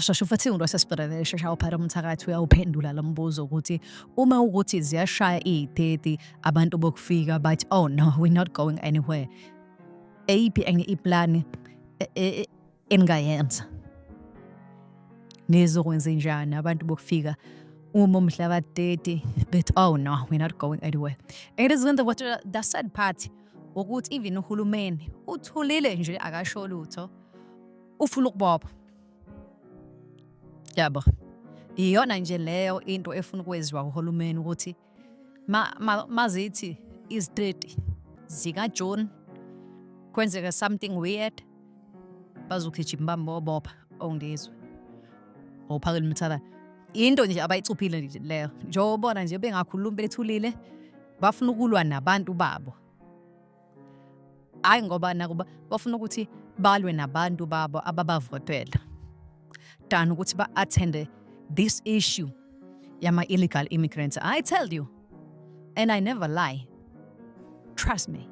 Sasho futhi umthakathi uyawuphendula lo mbuzo ukuthi uma ukuthi ziyashaya iyi-30 abantu bokufika bathi, "Oh no, we're not going anywhere," eyiphi enye iplani eningayenza? Nizokwenza njani abantu bokufika uma umhla ka-30 bethi, "Oh no, we're not going anywhere"? It is what the sad part ukuthi even uhulumeni uthulile nje, akasho lutho, ufuna ukubopha, yabo. Iyona nje leyo into efuna ukwenziwa uhulumeni ukuthi mazithi izi-30 zikaJune kwenzeka something weird, bazogijima bambobopha oNgizwe, oPhakel'Mthakathi. Into nje abayicuphile nje leyo, njengobona nje bengakhulumi, bethulile, bafuna ukulwa nabantu babo. Hhayi, ngoba nakuba bafuna ukuthi balwe nabantu babo ababavotela than ukuthi ba-attende this issue yama-illegal immigrants. I tell you, and I never lie, trust me.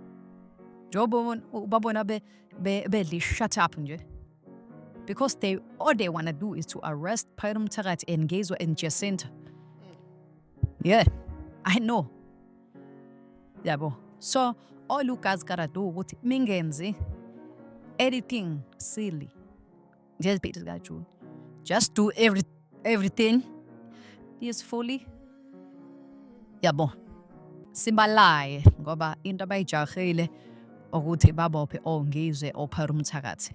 Njengoba ubabona bedla i-shut up nje, because they all they want to do is to arrest Phakel'Mthakathi and Ngizwe and Jacinta. Yeah, I know, yabo. So all you guys gotta do ukuthi mingenzi anything silly ngezi-30 zikaJune. Just do everything peacefully, yabo. Sibalaye ngoba into abayijahile ukuthi babophe oNgizwe, oPhakel'Mthakathi.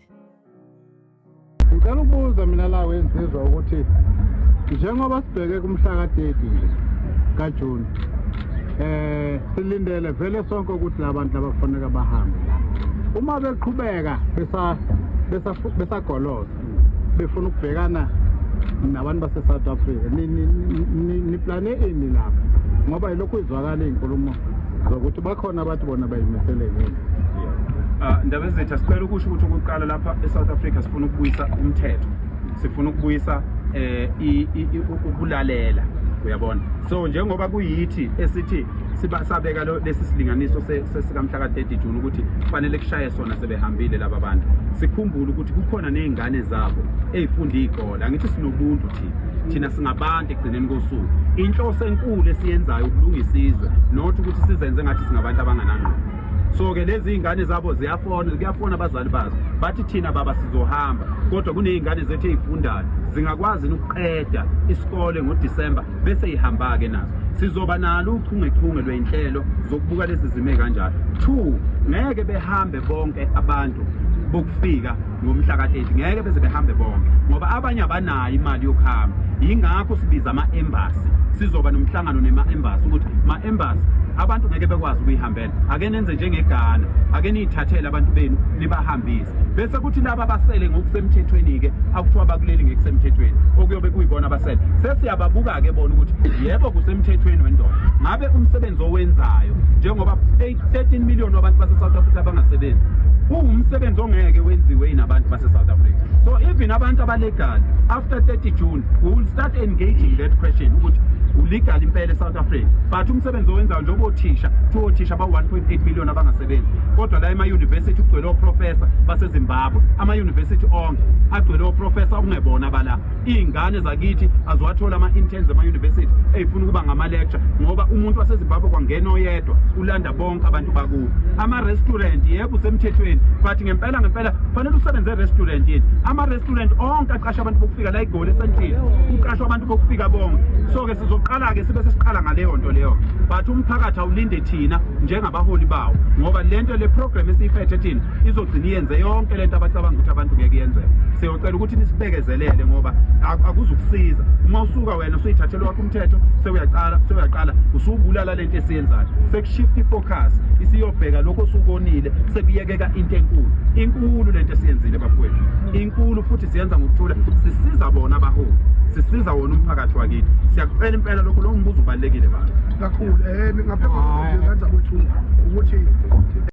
Ngicela ukubuza mina la wensizwa ukuthi njengoba sibheke kumhla ka-30 nje kaJune, silindele vele sonke ukuthi labantu laba kufanele bahambe la. Uma beqhubeka besagoloza befuna ukubhekana nabantu base-South Africa, niplane ini lapho? Ngoba yilokhu izwakala iy'nkulumo zokuthi bakhona abantu bona bayimisele ngeni. Ndaba ezethu, asicela ukusho ukuthi okokuqala lapha eSouth Africa sifuna ukubuyisa umthetho, sifuna ukubuyisa ukulalela, uyabona. So njengoba kuyithi esithi siba sabeka lesi silinganiso sikamhla ka-30 June ukuthi kufanele kushaye sona sebehambile laba bantu, sikhumbule ukuthi kukhona ney'ngane zabo ey'funda iy'kole. Angithi sinobuntu thina singabantu. Ekugcineni kosuku inhloso enkulu esiyenzayo ukulungisa izwe, not ukuthi sizenze ngathi singabantu abanganangqondo. So-ke lezi iy'ngane zabo ziyafona, kuyafona abazali bazo, bathi, "Thina baba sizohamba, kodwa kuney'ngane zethu ey'fundayo, zingakwazi yini ukuqeda isikole ngoDisemba bese ihamba-ke nazo?" Sizoba nalo uchungechunge lwey'nhlelo zokubuka lezi zime kanjalo. Two, ngeke behambe bonke abantu bokufika ngomhla ka-30, ngeke beze behambe bonke ngoba abanye abanayo imali yokuhamba. Yingakho sibiza ama-embassy, sizoba nomhlangano nema-embassy ukuthi ma-embassy, abantu ngeke bekwazi ukuyihambela, ake nenze njengeGhana, ake niyithathele abantu benu nibahambise, bese kuthi laba abasele ngokusemthethweni-ke, akuthiwa bakuleli ngekusemthethweni, okuyobe kuyibona abasele, sesiyababuka-ke bona ukuthi yebo kusemthethweni wendoda, ngabe umsebenzi owenzayo, njengoba 13 million wabantu base-South Africa abangasebenzi, kuwumsebenzi ongeke wenziwe yinabantu base-South Africa. So even abantu aba-legal after 30 June, we will start engaging that question ukuthi u-legal impela e-South Africa, but umsebenzi owenzayo, njengoba othisha, kuthiwa othisha ba-1.8 million abangasebenzi, kodwa la ema-university kugcwele oprofessor baseZimbabwe, ama-university onke agcwele oprofessor okungebona abala. Iy'ngane zakithi aziwathola ama-interns ema-university ey'funa ukuba ngama-lecture ngoba umuntu waseZimbabwe kwangena oyedwa ulanda bonke abantu bakubo. Ama-restaurant, yebo usemthethweni, but ngempela ngempela kufanele usebenze e-restaurant yini? Ama-restaurant onke aqasha abantu bokufika la eGoli, esentini kuqashwa abantu bokufika bonke. So-ke sizoqala-ke sibe sesiqala ngaleyo nto leyo, but umphakathi awulinde thina njengabaholi bawo, ngoba lento le program esiyiphethe thina izogcina iyenze yonke lento abacabanga ukuthi abantu ngeke yenzeke. Siyocela ukuthi nisibekezelele ngoba akuzukusiza uma usuka wena usuyithathela wakho umthetho, sewuyaqala usubulala lento esiyenzayo, sekushift ifocus isiyobheka lokho osukonile, sekuyekeka into enkulu. Inkulu lento esiyenzile bafowethu, inkulu, futhi siyenza ngokuthula, sisiza bona abaholi, sisiza wona umphakathi wakithi. Siyakucela impela lokho, lowo mbuzo ubalulekile baba. Kakhulu. Ngaphambi kokuthi ukuthi